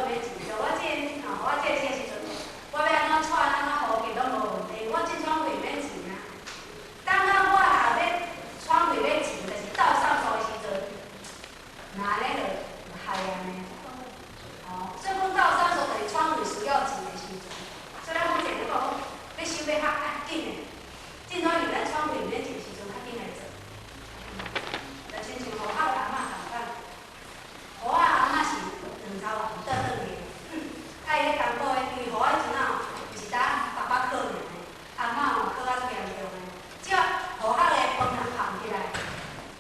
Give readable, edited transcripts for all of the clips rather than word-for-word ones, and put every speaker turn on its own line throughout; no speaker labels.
免錢。像我這吼，我這個時陣，我欲按怎喘按怎呼吸攏無問題，我進喘氣免錢啊。當我若欲喘氣欲錢，就是鬥送數的時陣，若按呢就害按呢。哦，所以講鬥送數就是喘氣需要錢的時陣。所以咱講一個講，欲收欲較較緊的，進喘氣咱喘氣免錢的時陣，較緊來做。就親像戶口的阿嬤仝款，戶口阿嬤是兩頭也毋倒轉去。啊，伊咧艱苦的，因為戶口彼陣仔吼，毋是焦爸爸靠爾的，阿嬤吼靠較足嚴重的。只要戶口的飯若捧起來，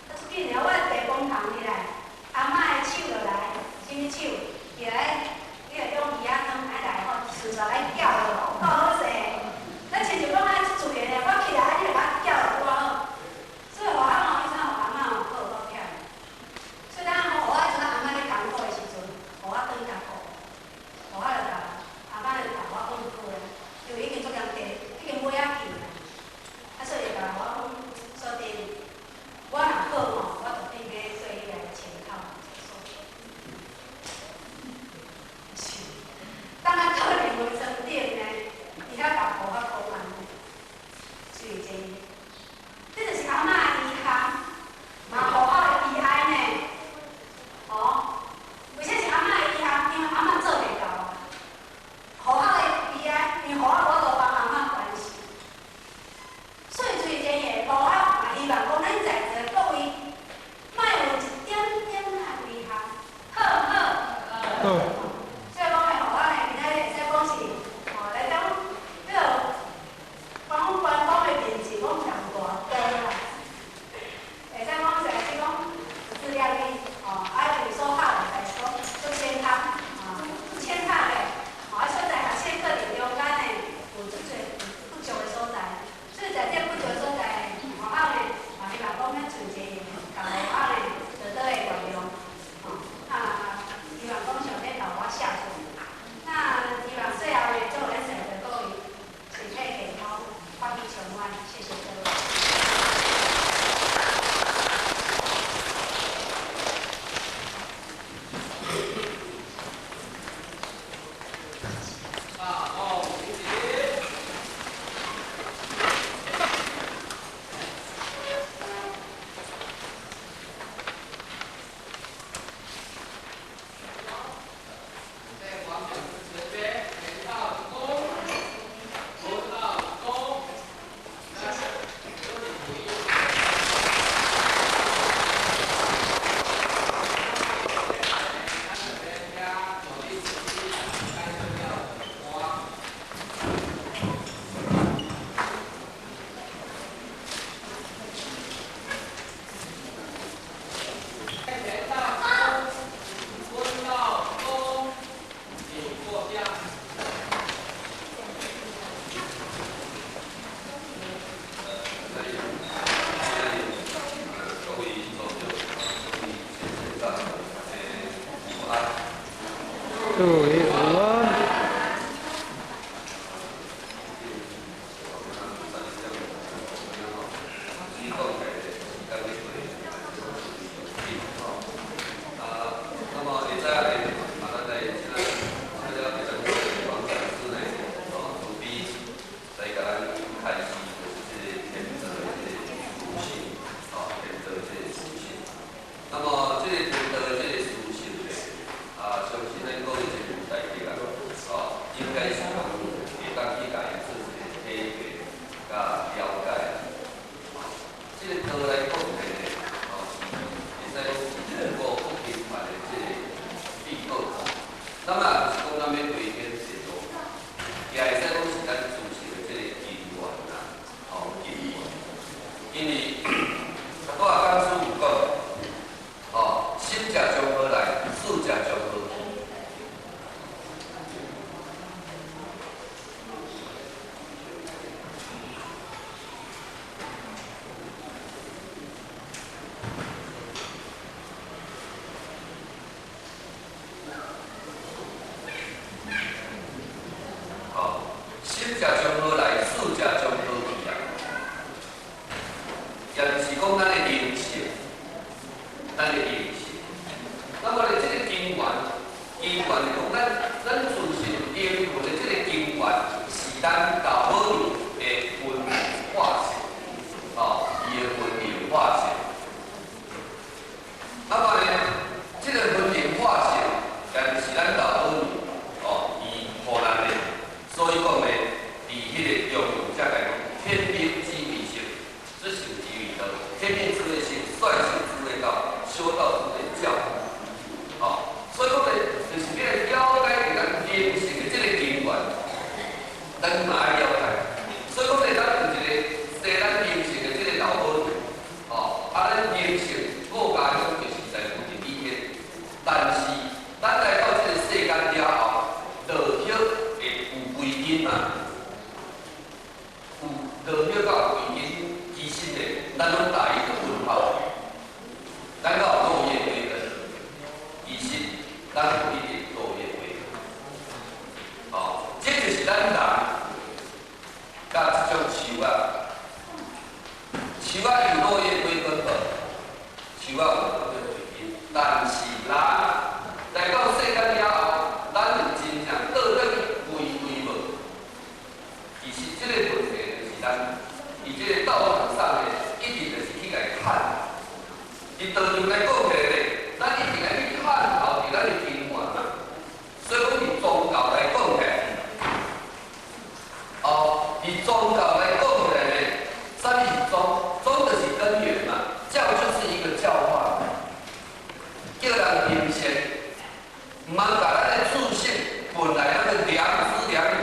啊足緊的，我的茶飯捧起來，阿嬤的手就來，啥物手？伊來，伊來用魚仔湯來來吼，順續來攪落，夠好勢。咱親像講啊，足自然的，我起來，你就共我攪落拄好。所以戶口吼，彼陣予阿嬤吼靠有夠忝。所以咱戶口彼陣阿嬤咧艱苦的時陣，予我轉較顧，戶口就共阿嬤就共我講一句話，因為已經足嚴低，已經尾仔去啊。啊，所以就共我講，說真，我若好吼，我就變欲做彼个前口廁所。是，當咱到靈魂層頂呢，伊遐共戶口講按呢，所以這，這就是阿嬤的遺憾，嘛戶口的悲哀呢。哦，為啥是阿嬤的遺憾？因為阿嬤做袂到啊。戶口的悲哀，因為戶口無法度幫阿嬤關心。所以隨前下晡，我嘛希望講，咱在座各位，莫有一點點仔遺憾，好毋好？
好。
所以講的予我呢，今仔日會使講是，吼，來講，彼個講官方的面前講上大刀啦，會使講是來講不自量力，吼，啊，就是說話來說足健康，啊，足淺顯的，吼，啊，所在學生課程中間呢，有足濟不足的所在，所以在這不足的所在，予我呢，嘛希望講咱盡一個共予我呢，多多的原諒，吼，啊，希望講上帝留我下手。那希望最後呢，祝咱在座各位身體健康，法喜充滿，謝謝各位。
大梦起起。在广场前边，前到一躬，后到一躬，来，都是注意。咱这边遐努力自己该重要的歌。前到躬，蹲到躬，请坐下。
在今日，各位组长、各位先生长，午安。
各位午安。
那麼會使呢，啊，咱來請請了會使講王講師呢，哦，慈悲來共咱開示，就是這個天道的這個屬性，哦，天道的這個屬性。那麼這個天道的這個屬性呢，啊，相信咱各位這個大家啊，哦，應該是講會當去共伊做一個體會佮了解。這個道來講起呢，哦，會使講是五福平凡的這個秘寶。那麼就是講咱欲歸天前路，也會使講是咱諸事的這個根源啦，哦，根源。因為拄仔講師有講，哦，心食從何來，事食從何去。哦，心食從何來，事食從何去啊？也就是講咱的靈性，咱的靈性。那麼呢，這個根源，根源是講咱咱就一定落叶归根。哦，這就是咱人佮這種樹仔，樹仔有落葉歸根無？樹仔有落葉歸根，但是人來到世間了後，咱有真正倒轉去歸位無？其實這個問題就是咱佇這個道場上面，一直就是去共伊探。佇道場來講起來咧，咱一定愛去探討佇咱的根源嘛。所以講，佇宗教來講起來，哦，佇宗教來講起來咧，啥物是宗？宗就是根源嘛，教就是一個教化，叫人行善，毋通共咱的自性本來那個良知良能，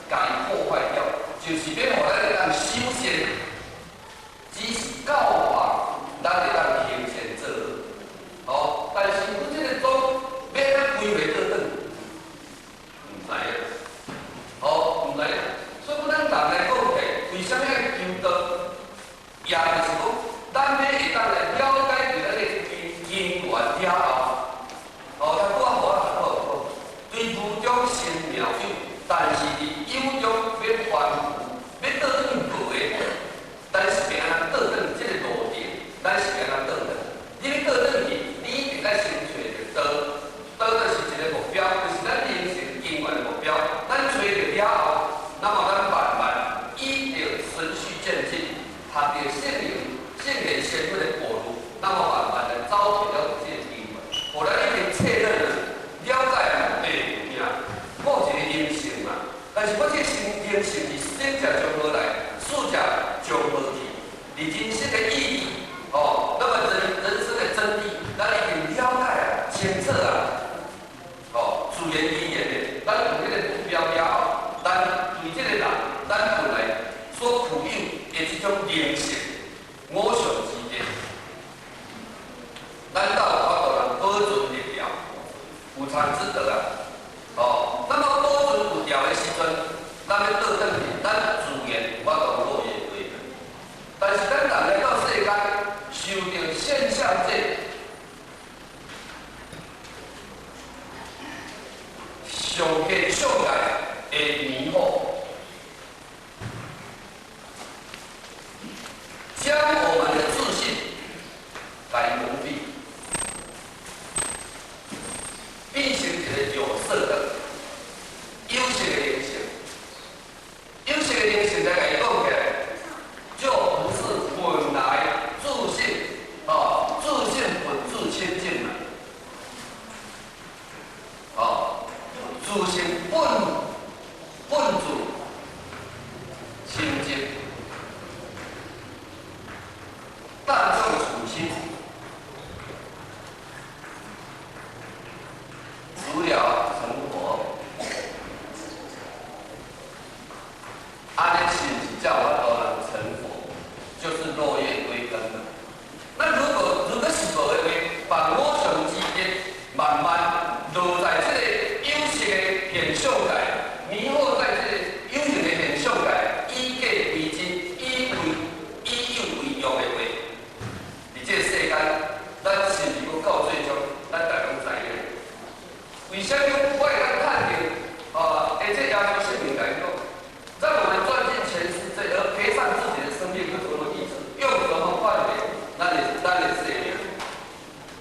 共伊破壞掉，就是欲予咱會當修善，只是教化，咱會當行善做好。哦，但是阮這個宗欲按怎歸回倒轉，毋知影。哦，毋知影。所以講，咱人來講起，為啥物愛求道？也就是講，咱欲會當來了解著咱的根源了後，哦，他拄仔予我讀好好，對無中生妙有，但是佇有中欲還無，欲倒轉無的，咱是欲按怎倒轉這個路徑？咱是欲按怎倒轉？你欲倒轉去，你一定愛先揣著道，道就是一個目標，就是咱人生根源的目標。咱揣著了後，那麼咱慢慢依著循序漸進，學著聖靈、聖賢先佛的過路，那麼慢慢來找出了這個根源。後來已經確認了，了解了，欸，有影，我有一個靈性嘛，但是我這個靈性是生者從何來，死者從何去？佇人生的意義，哦，那麼人生的真諦，咱已經了解啊，清楚啊，哦，自然而然的，咱有彼個目標了後，咱對這個人，咱本來所具有的這種靈性，五常之德，咱才有法度人保存得牢，有藏之德啊，哦，那麼保存有牢的時陣，咱欲倒轉去，咱自然有法度落葉歸根。但是咱人來到世間，受著現象界上現象界的迷惑，將我們的自信來蒙蔽，變成一個有色的、有色的靈性，有色的靈性來共伊講起來，就不是本來自性，哦，自性本自清淨嘛，哦，自性本自清淨，大眾處心，除了成佛，按呢是毋是才有法度人成佛？就是落葉歸根了。那如果是無的話，把五常之德慢慢落在這個有色的現象界，迷惑在這個有形的現象界，以假為真，以有為用的話，佇這個世間，咱是毋是閣到最終，咱大家攏知影？為啥物我會當判定？啊，而這耶穌聖靈來講，讓我們賺盡全世界而賠上自己的生命，有什麼意思？用什麼換來咱的生命？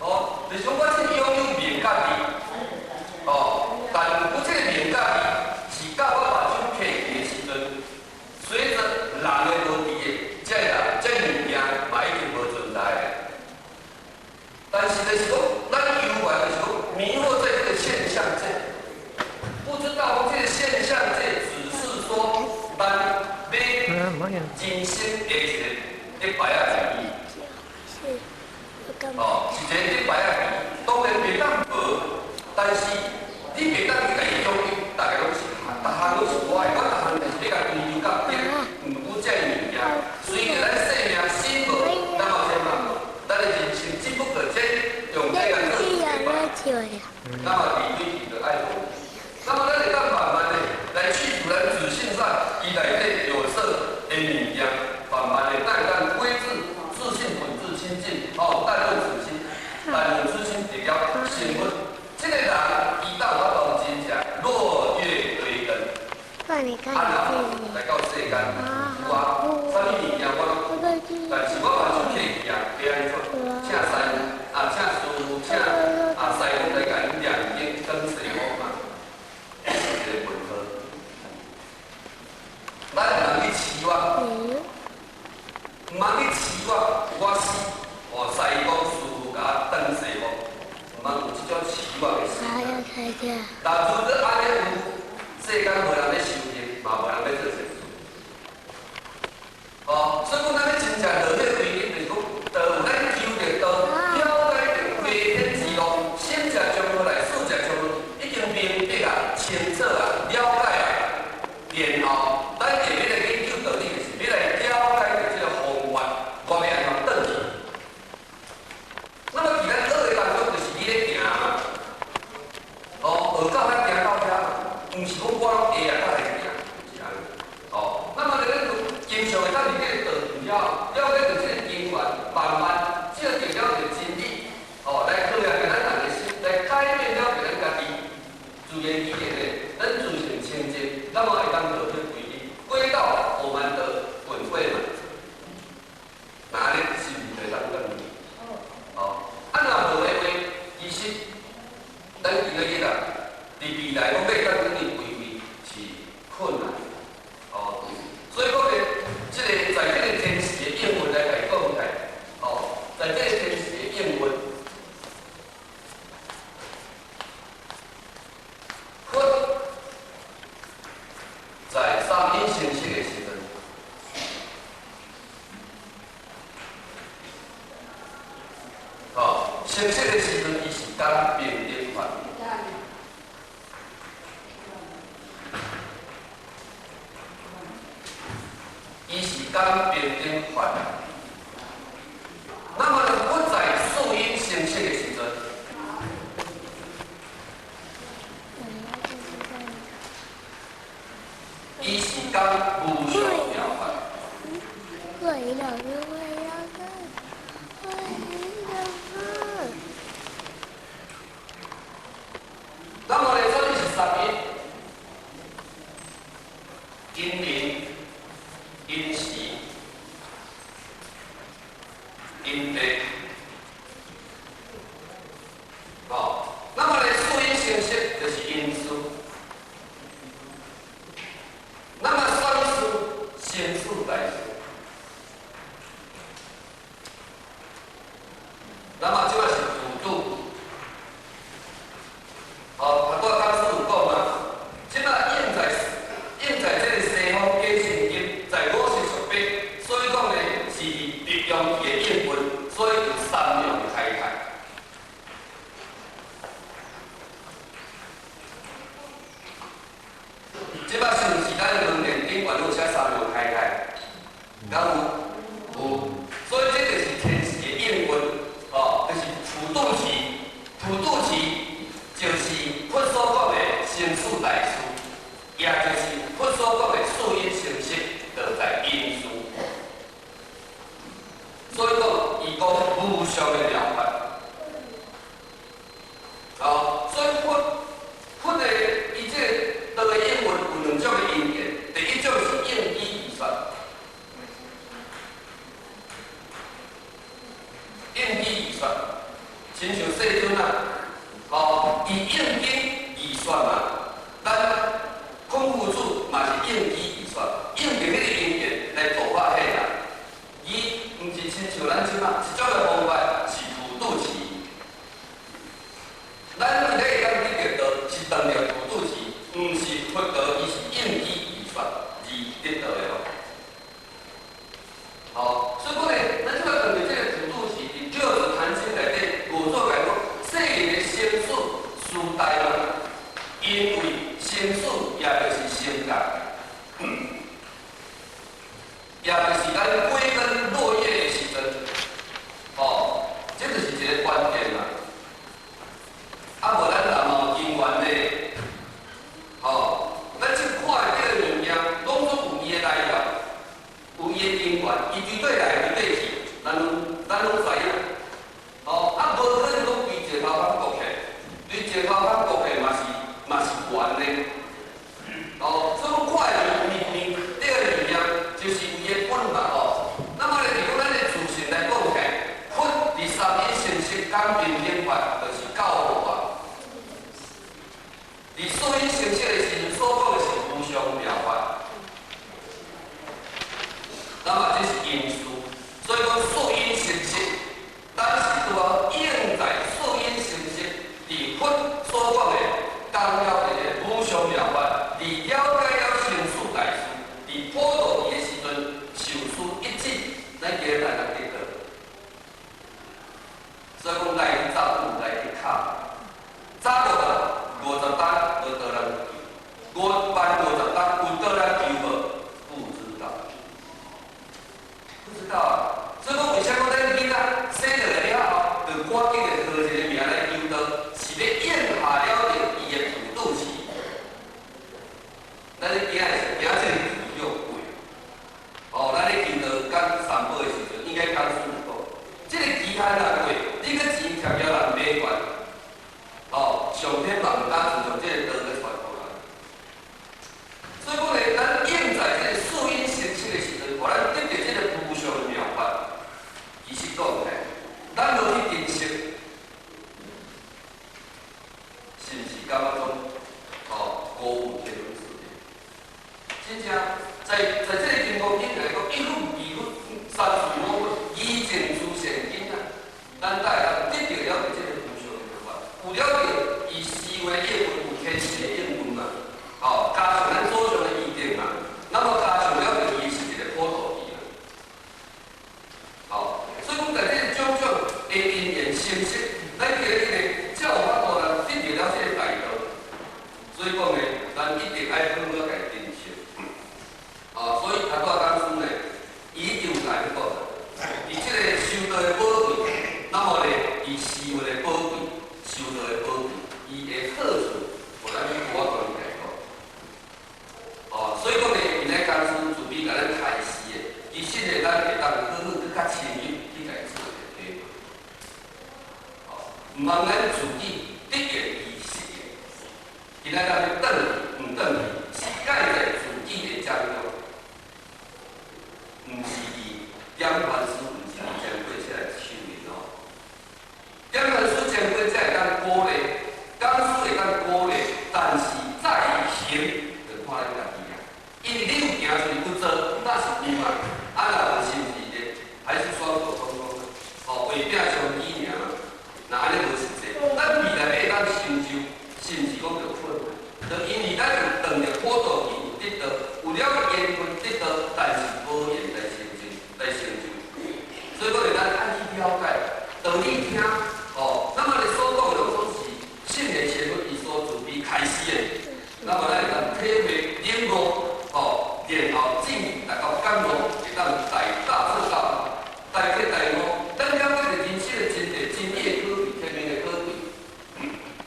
哦，就是講我這擁有命家己，哦，但我這個命家己是到我目睭閉去的時陣，隨著人的無佇的，這人這物件嘛已經無存在的。但是就是講，咱猶原就是講迷惑在這個現象界，不知道這個現象界只是說咱欲人生的一個一擺仔而已。哦，是一個一擺仔而已。當然袂當無，但是你袂當去共伊擁有，逐个攏是，逐項攏是我的，我逐項就是欲共追求到頂，毋過這物件，隨著咱生命死無，那麼這嘛無，咱的人生只不過這用這個做一擺，那麼離對伊就愛無。那麼咱會當慢慢的來去除咱自性上伊內底有色的物件，慢慢的帶咱歸至自性本自清淨，哦，但論此心，但論此心得了成佛。這個人啊，若來到世間有啊，啥物物件我攏，但是我嘛就客氣啊，欲按怎？請師啊，請師傅，請啊師公來共𪜶念經轉世我嘛，這是一個問號。咱毋通去痴我，毋通去痴我，我死，哦，師公師傅共我轉世我，毋通有這種痴我的心。若如果按呢有，世間無人欲修行，嘛無人欲做善事。哦，所以講咱欲真正落去歸依，就是講道有咱求著道，了解著歸天之路，心者將落來，事者將落，已經明白啊、清楚啊、了解啊，然後咱下欲來研究道理，就是欲來了解著這個方法，我欲按怎轉去。那麼佇咱學的當中，就是你咧行嘛。哦，學到遐行到遐，毋是講我攏會啊，才來行，是按呢。哦，那麼咧，咱經常會當佇這個道場了，了解著這個經緣，慢慢照著了著真理，哦，來考驗著咱人的心，來改變了著咱家己。自然而然的，咱自性清淨，那麼會當落去歸依，歸到我們的本位嘛。那按呢是毋是會當轉去？哦，啊若無的話，其實咱今仔日啊，佇未來講欲當轉去歸位是困難，哦，所以講咧，這個在這個天時的應運來來講起來，哦，在這個天時的應運，佛在三陰成色的時陣，哦，成色的時陣，伊是講平等法。伊是講平等法。那麼佛在四陰成色的時陣，伊是講無上妙法。那麼咧，啥物是三陰？陰靈、陰時、陰地。哦，那麼咧，四陰成色就是陰事。那麼三事，生死大事。那麼這個是普度。哦，頭拄仔講師有講嘛，這擺應在這個西方解經經在58，所以講呢是利用伊的應運，所以有三樣開泰。這擺是毋是咱論壇頂懸有寫三樣開泰？敢有？有。所以這就是天時的應運，哦，就是普度期，普度期就是佛所講的生死大事，也就是佛所講的四陰成色，就在陰事。所以講，伊講無上的妙法。哦，所以佛佛的伊這個道的應運有兩種的因緣，第一種是應機而說，應機而說，親像世尊啊，哦，伊應機而說嘛，咱孔夫子嘛是應機而說，應著彼個因緣來度化彼人。伊毋是親像咱這馬，這種的方法是普度期。咱今日會當得著道，是當著普度期，毋是佛道，伊是應機而說而得道的哦。哦，所以講呢，咱這擺當著這個普度期，佇六祖壇經內底，五祖共講，世人的生死事大嘛，因為生死也就是生甲，也就是咱歸根落葉的時陣，哦，這就是一個關鍵嘛。啊，無咱人嘛有因緣呢，哦，咱這看的這個物件，攏總有伊的來由，有伊的因緣，伊對對來，對對去，咱攏知影。哦，啊，無可能講規石頭殼國起，對石頭殼國起嘛是懸的。哦，所以講看的物講平等法，就是教法。佇四因成色的時陣，所講的是無上妙法。那麼這是因事，所以講四因成色，咱是拄好應在四因成色，佇佛所講的講了這個無上妙法，佇了解了生死大事，佇普度的時陣，受持一指，咱今日來得到。所以講來去早來去敲，早50單無倒人求，5萬50單有倒人求無？不知道，不知道啊。所以講為啥講咱囡仔生落來了後，就趕緊的號一個名來求道，是欲應下了著伊的普渡期。咱咧驚的是驚這個期又過。哦，咱咧求道講三寶的時陣，應該講師有講，這個期限若過，你閣錢貼交人買懸，哦，上天嘛毋敢自從這個道閣傳予咱。所以講咧，咱應在這個四因成色的時陣，予咱得著這個無上的妙法。其實講起來，咱無去珍惜，是毋是感覺講，哦，辜負天倫世界？真正在這個金剛經來講，一佛二佛三四五佛，二淨諸善根啊，咱大家得著了這個無上的妙法，有了著伊思維應運，有天時的應運嘛，哦，加上咱祖上的遺德嘛，那麼加上了著伊是一個普度期啦，哦，所以講在這個種種的因緣成熟，咱今日呢，才有法度來得著了這個大道。所以講呢，咱一定愛好好共珍惜。啊，所以頭拄仔講師呢，伊一定有來講，伊這個修道的寶貴，那麼呢，伊思維的寶貴，修道的寶貴，伊的好處，予咱無法度來講。哦，所以講呢，𪜶咧講師慈悲共咱開示的，其實呢，咱會當好好閣較深入去共做一個體會。哦，毋通咱自己得言而失言，今仔咱欲轉去，毋轉去，是蓋在自己的掌中，毋是佇點番師，毋是佇前輩出來手面哦。點番師前輩才會當鼓勵，講師會當鼓勵，但是在於行，就看咱家己啊。因為你有行出去有做，那是有嘛。啊，若無是毋是咧？還是雙手空空啊？哦，畫餅充飢爾嘛。若按呢無實際，咱未來欲當成就，是毋是講著困難？就因為咱有當著普度期有得到，有了緣分得到，但是無緣來成就，來成就。所以講咧，咱愛去了解，道理聽，哦，那麼你所講的攏總是聖賢師父伊所慈悲開示的，那麼咱會當體會領悟，哦，然後進而達到感悟，會當大大徹大悟，大徹大悟。咱了解著人生的真諦、真理的可貴、天命的可貴，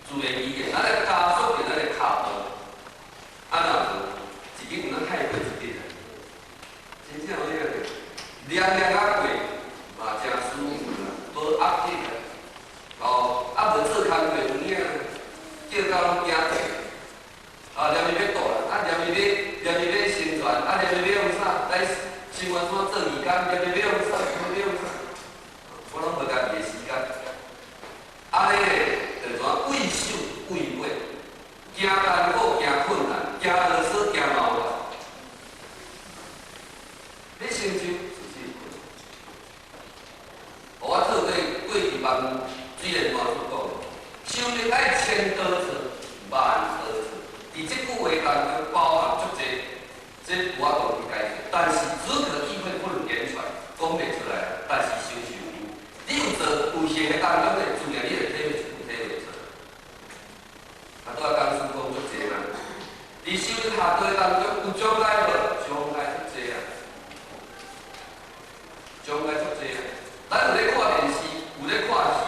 自然而然，咱來加速著咱的跤步。啊，若無一日毋通害過一日啊！真正有影個，涼涼仔過嘛誠舒服啦，無壓力啦。哦，啊無做工課有影，叫到攏驚退。啊，連伊欲倒啦，啊連伊欲連伊欲宣傳，啊連伊欲用啥？來新聞所做義工，連伊欲用啥？欲用啥？我攏無家己的時間。按呢咧，就怎畏首畏尾，驚艱苦，驚困難，驚囉嗦，驚麻煩。欲成就，是有困難。我透過過去幫水蓮老師講，修行愛千多次，萬多次。佇這句話當中包含足濟，這無法度去解釋。但是只可意會不能言傳，講袂出來。但是修是有，你有做有行的當中咧，自然你會體會有體會出來。啊，拄仔講師講足濟嘛，佇修下道當中有障礙無？障礙足濟啊，障礙足濟啊。咱有咧看電視，有咧看戲，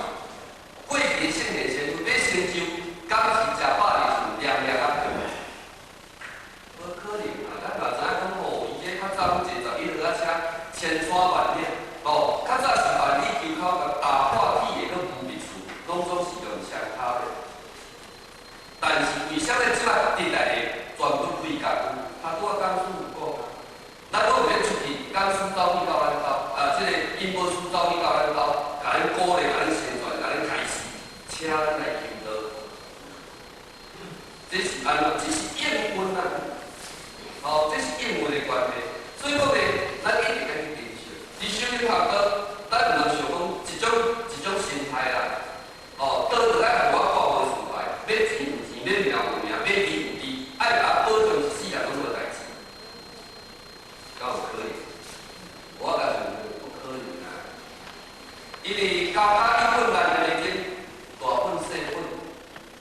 過去聖賢師父欲成就，敢是食飽日涼涼仔睏？無可能啊！咱嘛知影講吼，伊這較早攏坐11號仔車，千山萬嶺，哦，較早是萬里求口，共踏破鐵鞋閣無覓處，攏總是用雙跤的。但是為啥物這擺得來的全部開家己？他拄仔講師有講啊，咱攏袂出去，講師走去到咱兜，啊，這個引寶師走去到咱兜，共咱鼓勵，共咱宣傳，共咱開示。這是按怎？這是應運啊！哦，這是應運的關係。所以講呢，咱一定愛去珍惜。佇修行學道，咱毋通想講一種一種心態啦。哦，倒就愛予我看無事來，欲錢有錢，欲名有名，欲利有利，愛共我保障一世人攏無代誌，敢有可能？我共你講，不可能啊！因為家家一本萬利的經，大本細本，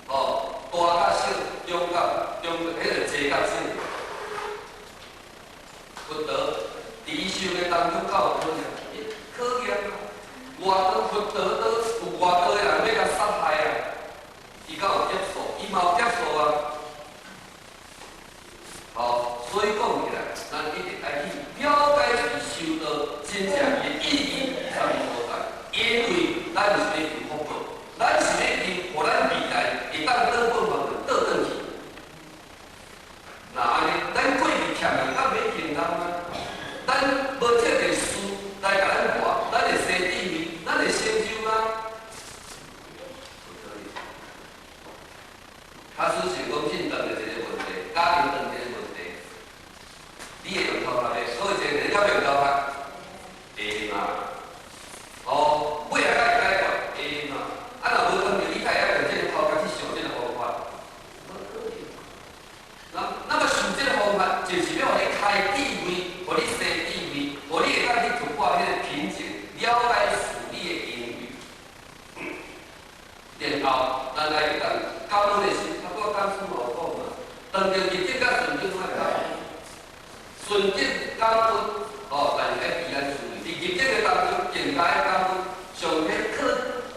哦，大甲小，中甲中，彼個濟甲少。佛陀佇伊修的當中，敢有可能？考驗啊！外道佛陀都有外道的人欲共殺害啊！伊敢有接受？伊嘛有接受啊！好，所以講起來，咱一定愛去了解這修道真正伊的意義佇啥物所在。因為咱是欲求福報，咱是欲求，予咱未來會當倒轉嘛，倒轉去。若按呢，咱過去欠的，敢欲還人嗎？咱無這個事來共咱活，咱會生智慧，咱會成就嗎？不可能。假使是講進斷的一個問題，家庭斷一個問題，你會用頭殼袂？所以這個你敢用頭殼？會嘛？哦，尾仔才會解決，會嘛？啊，若無斷著，你才會曉用這個頭殼去想這個方法，無可能。那麼想這個方法，就是欲予你開智慧，予你生智慧，予你會當去突破彼個瓶頸，了解事理的因緣。然後，咱來去共感恩的心，啊，我感恩嘛有講嘛，當著逆境佮順境愛感恩，順境感恩，哦，但是愛彼咱處理。佇逆境的當中，更加愛感恩。上天考，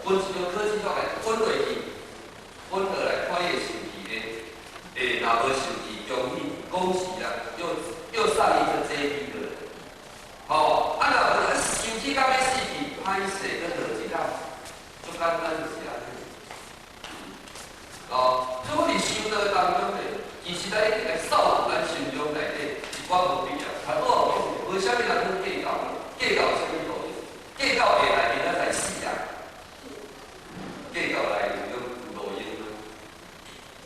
分一張考試出來，分落去，分落來看伊會生氣咧。欸，若無生氣，恭喜恭喜啊，又上一個階梯了。吼，啊，若無啊生氣到欲死去，歹勢閣落一落，足簡單就是按呢。哦，所以我佇修道當中咧，其實咱一定愛掃除咱心中內底一寡無必要，較拄有講，無啥物人去計較，計較有啥物道理？計較下來，明仔載死啊！計較來有路用嗎？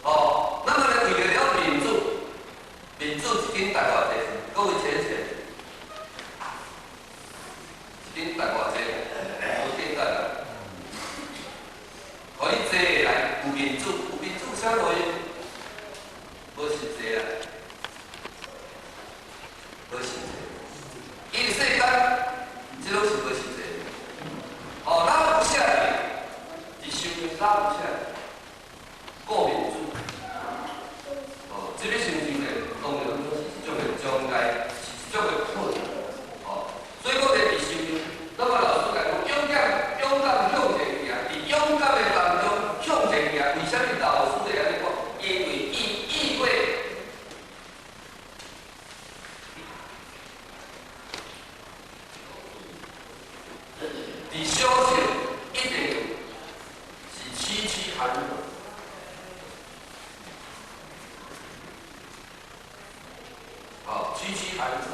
哦，那麼咧，為著了民主，民主一間值偌濟錢？各位淺淺，一間值偌濟？無計較啦。予你坐下來，有民主，有民主啥路用？無實際啊，無實際。因為世間，這攏是無實際。哦，拉不下來，佇修拉不下來，顧民主。哦，這個心情咧，當然攏是一種的障礙，是一種的困難。哦，所以講咧，佇修行，那麼老師共講，勇敢，勇敢向前行，佇勇敢的當中向前行。為啥物老師會按呢講？因為伊遇過。佇小乘一定是區區坎坷，好，區區坎坷。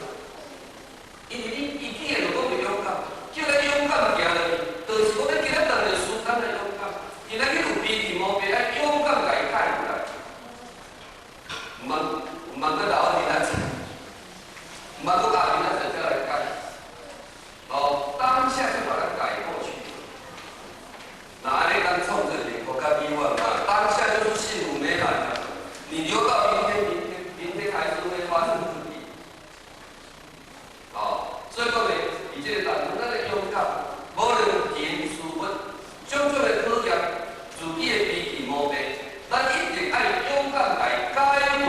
因為你伊既然就講著勇敢，叫咱勇敢行落去，就是講咱今仔當著事，咱愛勇敢。今仔日有脾氣毛病，愛勇敢共伊改過來。毋通毋通閣留到明仔載，毋通閣到明仔載才來改。哦，當下就把它改過去。若按呢當創造幸福佮美滿嘛？當下就是幸福美滿啦。你留到明天，明天，明天還是會發生問題。哦，所以講咧，佇這個當中，咱的勇敢，無論人事物，種種的考驗，自己的脾氣毛病，咱一定愛勇敢來解除，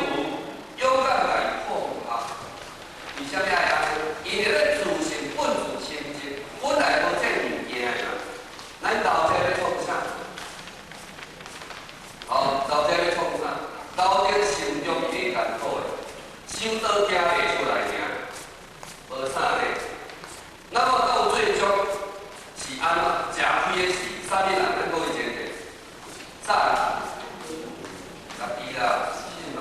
勇敢來放下。為啥物愛按呢？因為咱自性本自清淨，本來無這物件嘛。咱留這欲創啥？哦，留這欲創啥？留這心中伊艱苦的，修道行袂出來爾，無啥咧。那麼到最終是按怎？吃虧的是啥物人？咱各位前提，啥人？家己啦，是嘛？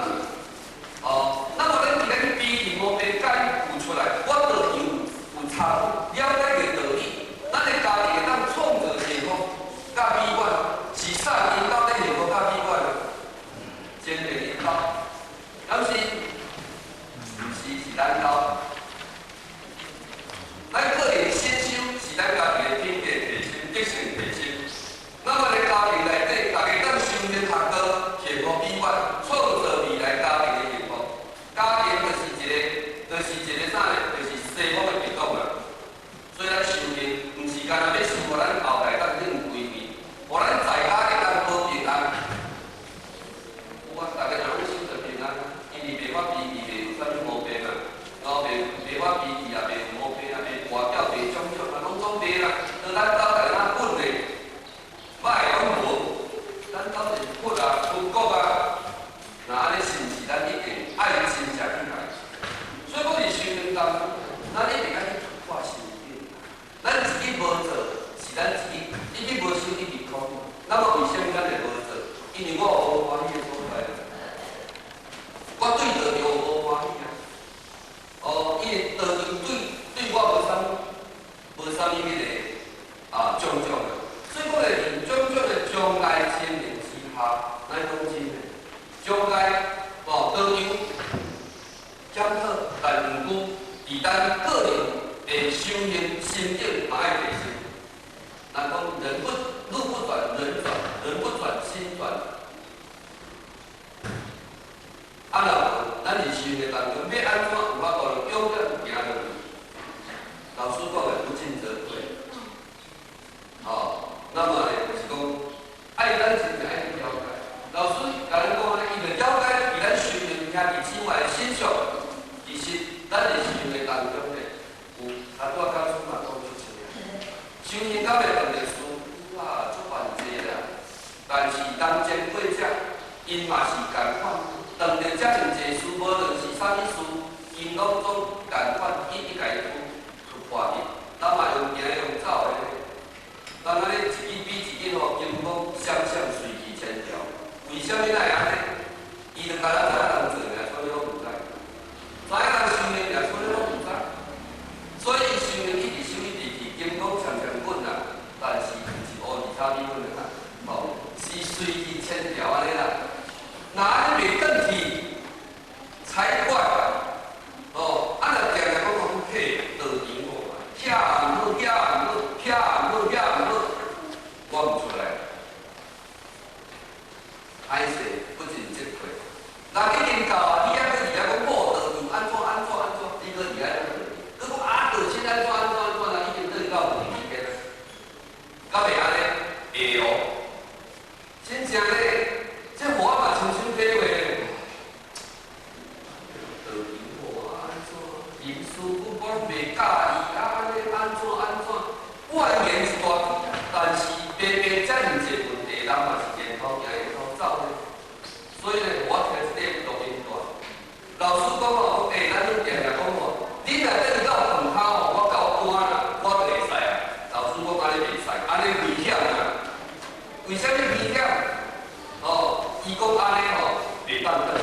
哦，那麼咱佇咱脾氣毛病解除出來，我就有參了解個道理，咱的家己會當創造幸福佮美滿，是啥因到底幸福佮美滿？前提你款，逐家若攏修得平安，因為袂發脾氣，袂有啥物毛病啊，哦，袂發脾氣啊，袂有毛病啊，袂跋筊，袂種種啊，攏總袂啦。就咱兜逐家若本咧，歹攏無，咱兜是佛啊、佛國啊，那按呢是毋是咱一定愛真正去來？所以講佇修行當中，咱一定愛去突破心境。咱自己無做，是咱自己，一直無修一直空。那麼為啥物咱會無做？因為我有無歡喜的所在啊。我對道場無歡喜啊。哦，因為道場對我無啥物彼个啊種種啊。所以講咧，佇種種的障礙情形之下，咱講真的，障礙哦，道場檢討，但毋過佇咱個人的修行心境嘛愛提升。人講人不路不轉人轉，人不轉心轉。啊，若無，咱佇修行當中，欲按怎有法度勇敢行落去？老師講的不進則退。哦，那麼咧就是講，愛咱真正愛去了解。老師共咱講按呢，伊就了解佇咱修行兄弟姊妹的身上，其實咱佇修行當中咧，有較拄仔講師嘛講足清楚。修行敢會碰著師傅啊，足煩濟啦。但是當前過者，𪜶嘛是仝款，當著遮爾濟事，無論是啥物事，𪜶攏總仝款，一一共伊突破去。咱嘛用行用走的，咱按呢一支比一支吼，金光閃閃，隨去千條。為啥物咱會按呢？伊就共咱知影人做爾，所以攏毋知。知影人修行爾，所以攏毋知。所以修行一直修一直去，金光閃閃滾啦，但是毋是烏二炒米粉的啦，吼，是隨去千條按呢啦。若按呢袂轉去，才怪。哦，啊若定定講講嘿，道場無遐毋好，遐毋好，遐毋好，遐毋好，我毋出來。歹勢不進則退。人已經到啊，你猶閣佇遐講某道場按怎按怎按怎，你閣佇遐講，閣講啊道親按怎按怎按怎，人已經轉到無時間啊，敢會按呢？會哦，真正咧，這予我嘛親身體會。道場無按怎，林師傅我攏袂佮意啊，按呢按怎按怎，怨言一大堆，但是白白遮爾濟問題，人嘛是緣頭行緣頭走咧。所以咧，我聽這个錄音帶，老師講吼，欸，咱攏定定講吼，你若轉到飯跤吼，我夠搬啦，我就會使啊。老師講按呢袂使，按呢危險啊。為啥物危險？哦，伊講按呢吼，袂當轉。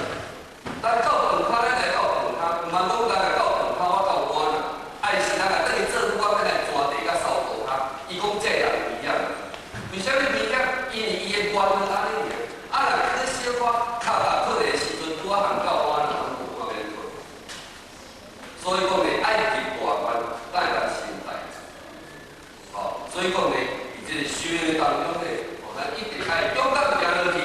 咱到飯跤，咱來到飯跤，毋通講咱來到飯跤，我夠搬啦。愛是咱若轉去做，我欲來鑽地佮掃塗跤。伊講這也危險。為啥物危險？因為伊的原理按呢爾。啊，若去小可較大出的時陣，拄仔行到彎啦，攏無法免出。所以講咧，愛入大關，才會當成代誌。吼，所以講咧，佇這个修行當中咧，吼，咱一定愛勇敢行落去。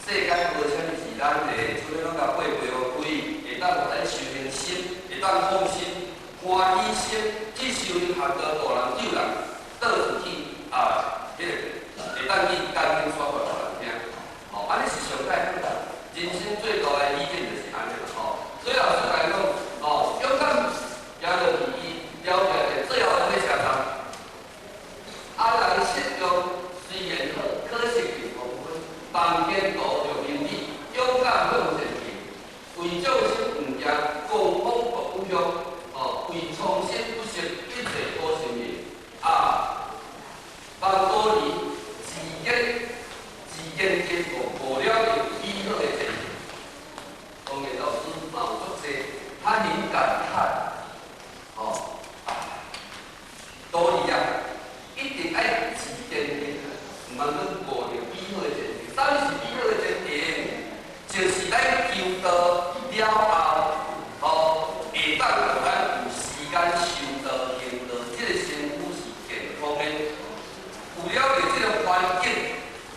世間無啥物是咱的，剩咧攏共過過予開，會當予咱修行心，會當放心、歡喜心，去修行學道度人救人，倒出去啊，彼个會當去講經說法予人聽。吼，按呢是上蓋好啦。人生最大的理念就是按呢啦，吼。所以老師共講，吼，勇敢行落去，伊了解的最後欲寫啥？啊，人適用雖然好，可惜近黃昏，當天道著明理，勇敢向前行，為眾生毋驚，狂風獨不向，哦，為創新不息，一切好心意。啊，方多里自見經過無了有美好的前程。當然老師嘛有足濟，他很感嘆，哦，道理啊，一定愛自見經，毋通講無了美好的前程。啥物是美好的前程？就是咱求道了後，哦，會當予咱有時間修道行道，這个身軀是健康的。有了著這个環境，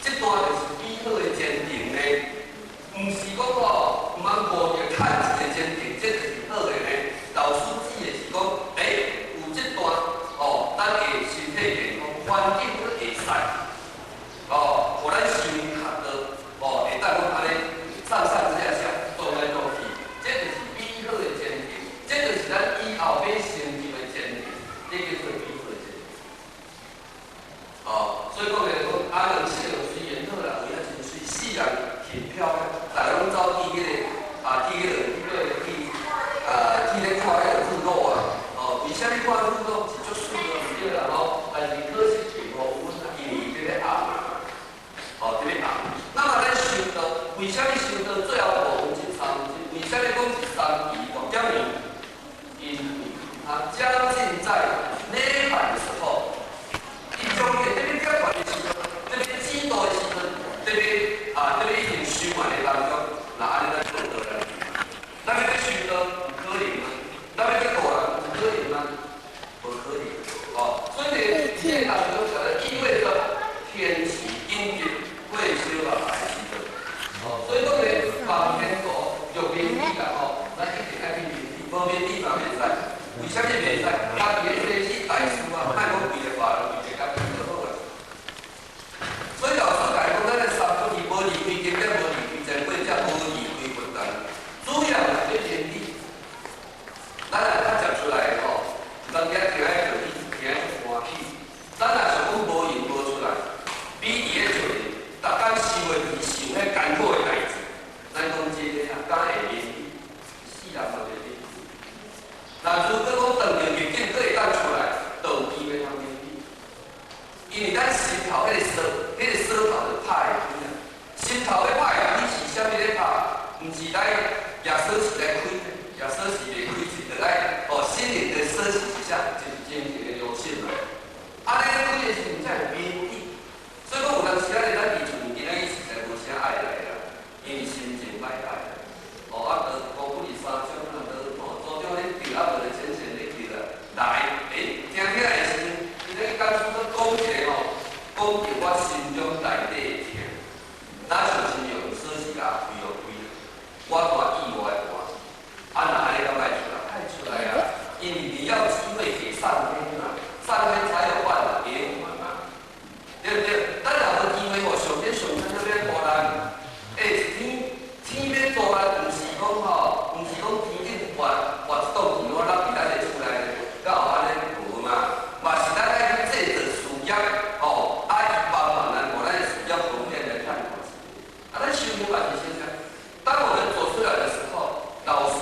這段就是美好的前程呢。毋是講吼，毋通無著趁一个前程，這就是好的呢。老師指的是講，欸，有這段吼，咱會身體健康，環境閣會使，哦，予咱修行學道，哦，會當講按呢，送為啥物修道最後五分鐘、三分鐘？為啥物講是三期偌點年？因為他將近在涅槃的時候，伊將近這邊結團的時陣，這邊指導的時陣，這邊啊，這邊已經修完的當中，那按呢咱做道來，咱欲修道有可能嗎？咱欲度人有可能嗎？無可能。哦，所以呢，這個當中就意味着天時緊急過小啊來時陣。哦，所以講呢，凡天道欲明理啦吼，咱一定愛去明理，無明理嘛袂使。為啥物袂使？家己的生死大事啊，莫講為著別人，為著家己就好啊。所以老師共伊講，咱的三不離，無離開經典，無離開前輩者，無離開佛壇，主要是欲明理。咱若較食出來吼，人家聽的就你聽得歡喜。咱若是講無閒無出來，比佇咧做，逐工想的就是想彼艱苦的代誌。咱講真的啊，敢會明理？死人嘛袂明理。若如果講當著逆境，閣會當出來，就有機會通明理。因為咱心頭彼個鎖，彼個鎖頭就拍會開啊。心頭咧拍會開是啥物咧拍？毋是來鑰鎖匙來開，鑰鎖匙袂開是著愛哦，心靈的鎖匙是啥？就是精神的良心嘛。按呢開的時陣才會明理。所以講有當時啊，咱佇厝今仔日實在無啥愛來啦，因為心情歹來。哦，啊，就五不離三種啊，就哦，組長咧叫啊，無咧前線咧叫啦，來，欸，聽起來的時陣，伊咧講出講一個吼，講著我心中內底的痛，若像親像鎖匙共開予開，我帶意外看，啊，若按呢敢愛出來？愛出來啊！因為你要機會給上天嘛，上天才有辦法給我們嘛，對不對？咱若無機會，上天上天欲予咱，欸，天天欲予咱，毋是講吼，毋是講天頂撥撥一檔錢，我落佇咱的厝內，敢有按呢無嘛？嘛是咱愛去製造事業，吼，啊，伊幫忙咱，予咱的事業方面來探討。啊，咱修行嘛是先生，當我們走出來的時候，老師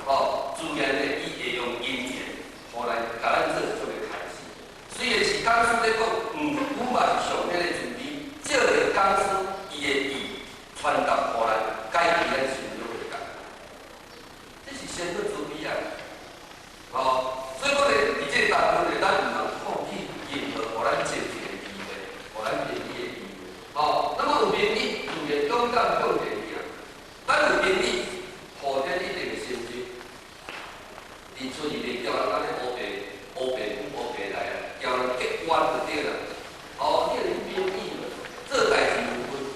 哦，自然的伊會用因緣，予來共咱做一種的開示。雖然是講師咧講，阮嘛是上天的慈悲，借著講師伊的意傳達予咱，改變咱心中的感覺。這是先去慈悲啊！哦，所以講咧，佇這個當中咧，咱毋通放棄任何予咱前進的機會，予咱明理的機會。哦，那麼有明理，自然勇敢向前行。咱有明理，後天一定會成就。佇出去袂叫人按呢烏白烏白去烏白來啊，叫人結冤就對啦。哦，你若明理，做代誌有分寸。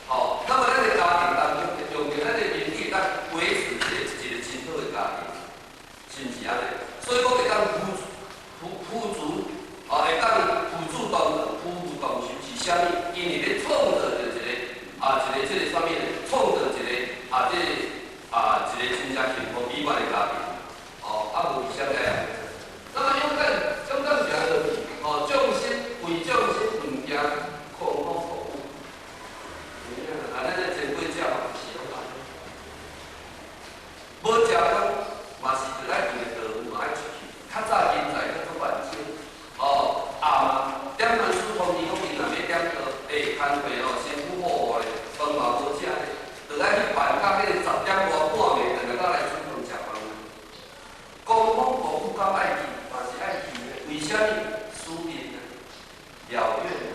好，那麼咱的家庭當中，用著咱的明理，咱維持一個真好的家庭，是毋是按呢？所以講會當輔輔助，啊，會當輔助當輔助當修是啥物？因為欲創造著一個啊，一個這個啥物呢？創造一個啊，這個啊，一個真正幸福美滿的家庭。哦，啊無為啥物愛按呢？那麼勇敢，勇敢行落去，哦，眾生為眾生毋驚空風苦雨。啊，咱這前輩者嘛是攏按呢。無食飯嘛是著愛為著道嘛愛出去。較早人才叫做萬千，哦，暗啊，點傳書通知講𪜶若欲點道，欸，工課哦，辛苦好好咧，飯嘛無食咧，著愛去辦到彼個10點外半暝，轉來才來煮飯食飯。狂風暴雨敢愛去，嘛是愛去的。為啥物？使命啊，了願啊。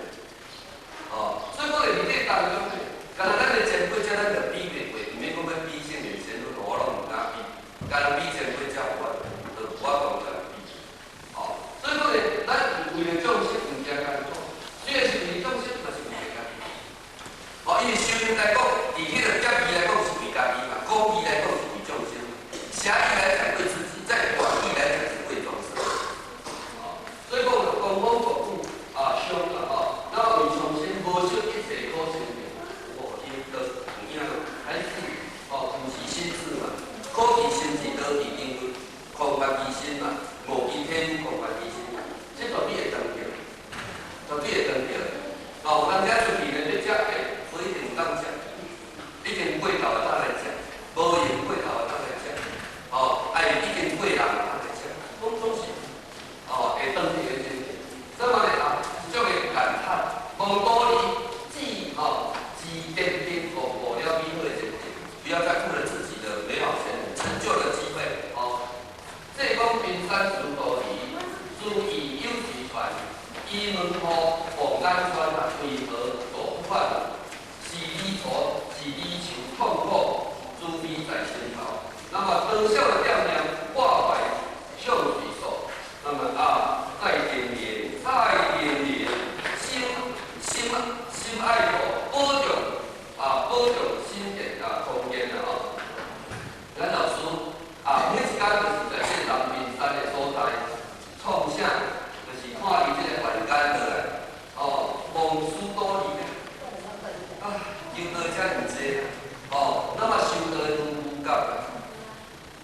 哦，所以講咧，佇這當中咧，敢若咱的前輩者，咱就比袂過，毋免講欲比聖賢仙我攏毋敢比。敢若比前輩者，我就無法度共比。哦，所以講咧，咱為著眾生毋驚艱苦，雖然是為眾生，嘛是為著家己。哦，因為修行來講，佇彼個狹義來講是為家己嘛，廣義來講是為眾生。狹義來講為自己，在廣義來講是為眾生。哦，所以講狂風暴雨啊，傷啊，吼，那為眾生無惜一切苦性命，有無？因都有影，還是哦，毋是心智嘛？可其心智得其定位，空發其心嘛，無其天空發其心嘛，這絕對會當著，絕對會當著。哦，人家出去呢，欲食，欸，不一定當食，已經過頭會當來食，無閒過頭會當來食，哦，哎，已經過人會當來食，攏總是哦，會當著的真正。所以嘛咧啊，一種的感嘆，無多利智吼，智點點無無痛苦慈悲在心頭。那麼多少的惦念掛懷向誰訴？那麼啊，再叮嚀，再叮嚀，心心心愛護，保重啊，保重心健啊，空間啊吼。咱老師啊，每一工就是在這個南屏山的所在，創啥？就是看伊這個凡間落來，哦，忘思多慮啊，求道遮爾濟哦，那麼修道的都無覺，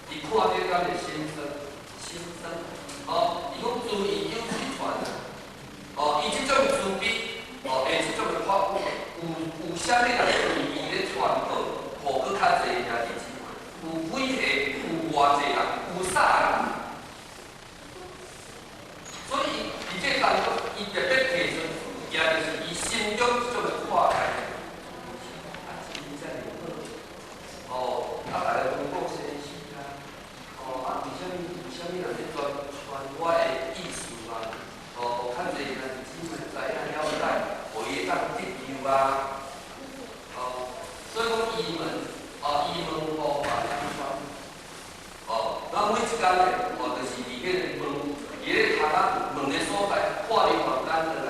伊看著敢會心酸，心酸，哦，伊講慈悲有誰傳啊？哦，伊這種慈悲，哦，下這種的法有有啥物人慈悲咧傳播，予閣較濟兄弟姊妹？有幾個？有偌濟人？有啥人？所以，佇這當中，伊特別提出，也就是伊心中這種的看開。啊，真遮爾好，哦，啊，大家攏講生死啊，哦，啊，為啥物人咧傳傳我的意思啊？哦，予較濟兄弟姊妹知影了解，予伊會當得救啊。哦，所以講伊問，哦，伊問佛法相傳，哦，那每一工咧，哦，就是佇彼個問，佇咧頭仔問的所在，看伊凡間落來，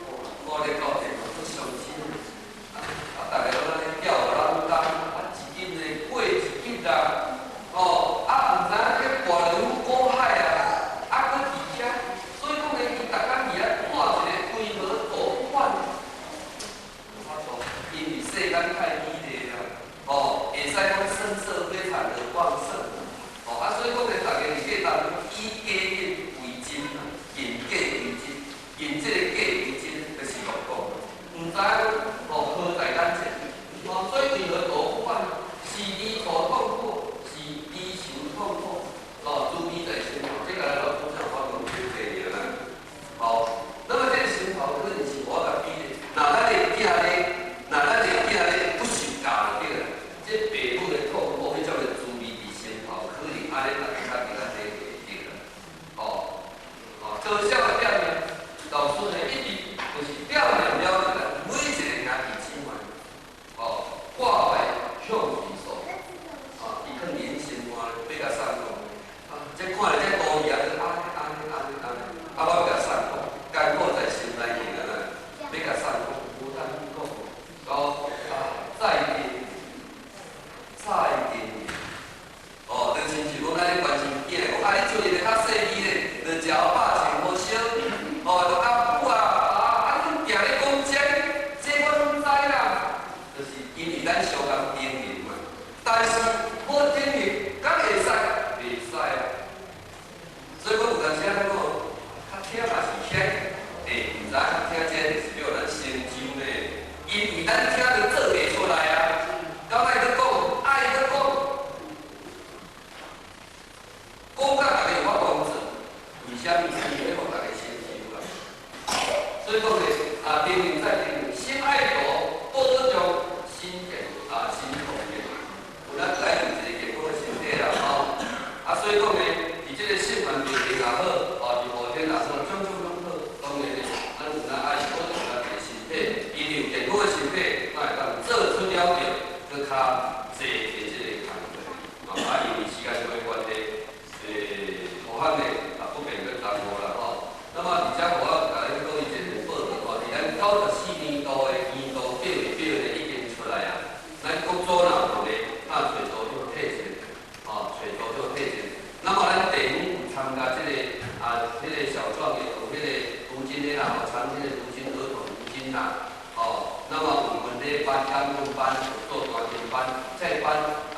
哦，我咧到這足傷心，啊，啊，逐个攏按呢吊兒郎當，啊，一日咧過一日啦，哦，啊，毋知影去跋落去苦海啊，啊，閣佇遐，所以講咧，伊逐工佇遐看一个規模大款，無法度，因為世間太美麗啦，哦，會使講聲色非常的旺盛，哦，啊，所以講咧，逐家佇這當中以假見為真啊，認假為真，認這個假為真，就是六講，毋知影講哦何在眼前，哦，所以為何多苦啊？是離苦痛苦，是離愁痛苦，哦，慈悲在心頭，這個咱老師講我講就對了啦。好，那麼這個心頭可能是我共比的，若咱的囝咧，若咱的囝咧不受教就對啦，這父母的痛苦，彼種的滋味佇心頭，可能按呢大家較較濟會對啦。哦，哦，多少的惦念，老師呢一直就是惦念了咱每一個兄弟姊妹，哦，掛懷向誰訴？啊，伊囥𪜶心肝欲共送講，啊，這看著這孤兒啊，按呢按呢按呢按呢，啊，我欲共送講，艱苦在心內面啊啦，欲共送講，無通去講，哦，啊，再叮再叮，哦，就親像講咱咧關心囝，講啊，你做一个較細膩咧，就食予飽穿予燒，哦，就阿母啊，爸啊，你定咧講這，這我攏知啦，就是因為咱相共叮嚀嘛，但是無叮嚀，敢會使？袂使啊。所以講有當時仔咱講，較聽嘛是險，欸，毋知影較聽這就是叫咱成就呢？因為咱聽著做袂出來啊，到愛閣講，愛閣講，講甲逐家有法度做，為啥物？因為欲予逐家成就啊。所以講咧，啊，叮嚀再叮嚀，心愛圖保重心健啊，心康健，有咱來有一個健康的身體啦，吼。啊，所以講咧，佇這個聖凡病情也好，哦，佇後天也好，種種攏好。當然咧，咱有咱愛保重咱的身體，因為有健康的身體，才會當做出了著閣較濟的這個工課。啊，因為時間上的關係，欸，無法呢，啊，不便閣耽誤啦，吼。那麼佇遮我共咱講一個報告，吼，佇咱94年度的年度計劃表咧已經出來啊。咱國組若有咧，啊，揣組長退選，吼，揣組長退選。那麼咱地方有參加這個啊，彼個小壯的有彼個讀經的啦，吼，長青的讀經兒童讀經啦，哦，那麼有文理班、感恩班、做大型班，這班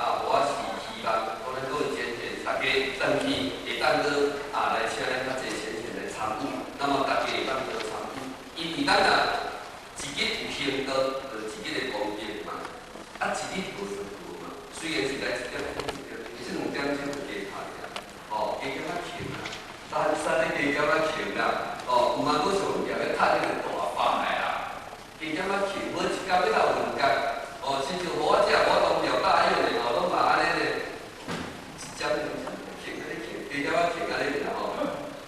啊，我是希望講咱各位先賢，大家轉去會當閣啊來請咱較濟先賢來參與，那麼大家會當閣參與，因為咱若一日有行動，就一日的功德嘛，啊，一日無算無嘛，雖然是來一點鐘一點鐘，其實2點鐘就加拍爾，哦，加減仔窮啦，單身的加減仔窮啦，哦，毋通閣上業咧趁彼個大把的啦，加減仔窮，無一工欲到兩工，哦，親像我這我當了大用的吼，攏嘛按呢咧，一針兩針窮按呢窮，加減仔窮按呢爾吼，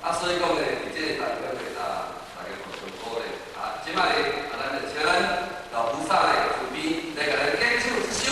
啊，所以講咧，佇這個當中咧，啊，大家互相鼓勵，啊，這擺咧，啊，咱就請咱老菩薩咧慈悲來共咱演唱一首。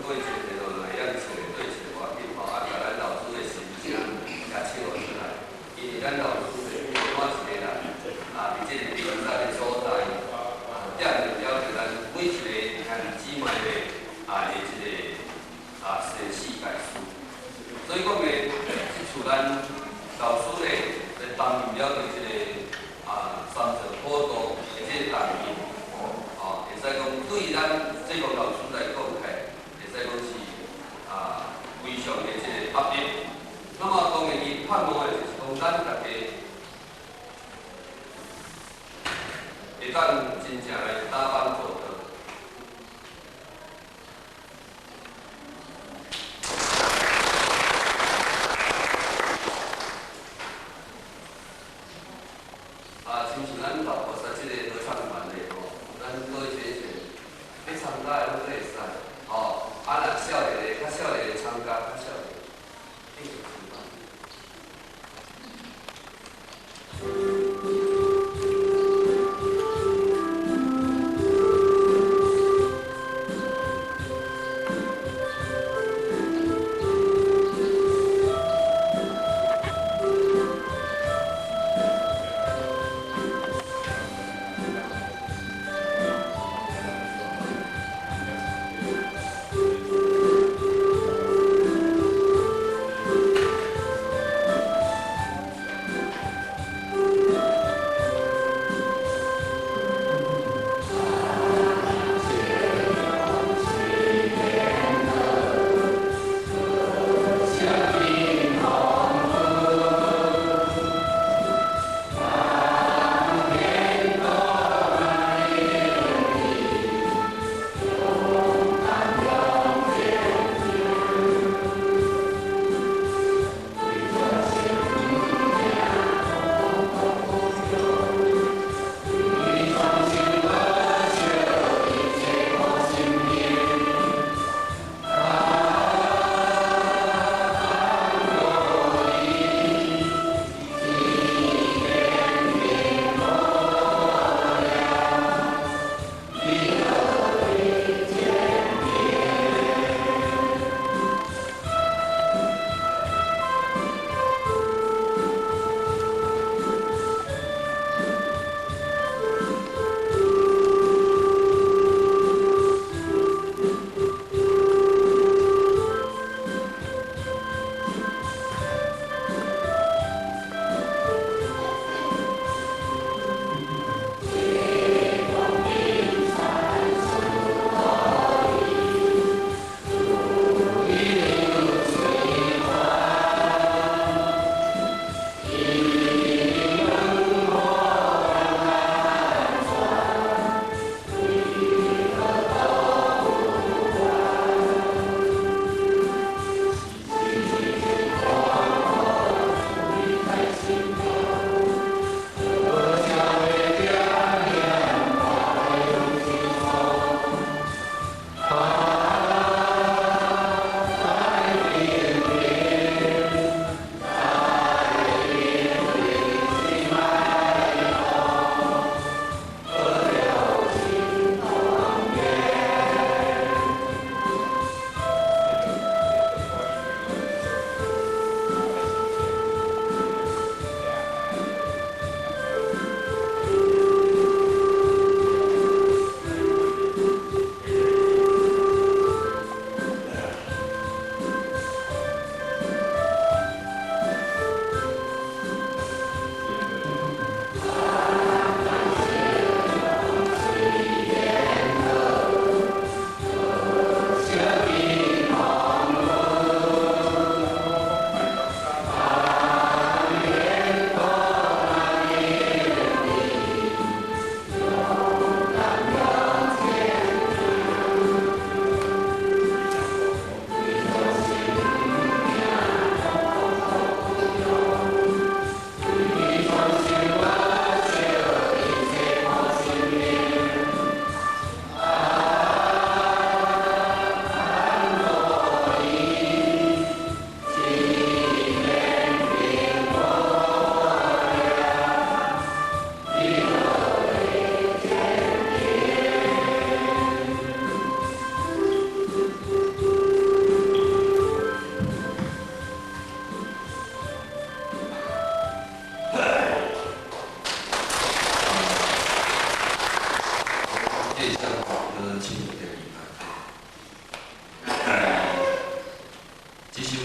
過一個若會曉唱的對唱無要緊吼，啊，共咱老師的心聲共唱予出來。因為咱老師的每一個人啊，佇這个靈山的所在啊，惦念了著咱每一個兄弟姊妹的啊的這个啊生死大事。所以講呢，這次咱老師呢來擔任了著這个啊三座普渡的這个重任，哦，會使講對咱這個老師來講起來，會使講是啊非常的這個壓力。那麼當然，伊盼望的就是講，咱大家會當真正來搭班做道。啊，親像咱老菩薩這個合唱團的吼，咱各位先生欲參加的攏會使，吼，啊，若少年的較少年的參加，較少年，繼續參加。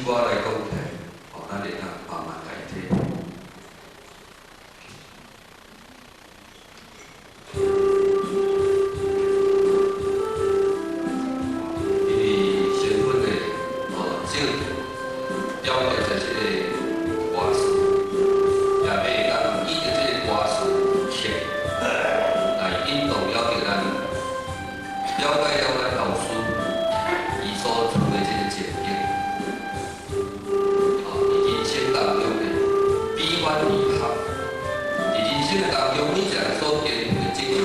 歌來講起來，吼，咱會當慢慢來體會。因為身份的哦，正了解在這个歌詞，也欲會當依著這个歌詞曲來引導了著咱了解了咱老師伊所處的這個情景。哦，佇人生當中的悲歡離合，佇人生的當中，每一個人所肩負的責任。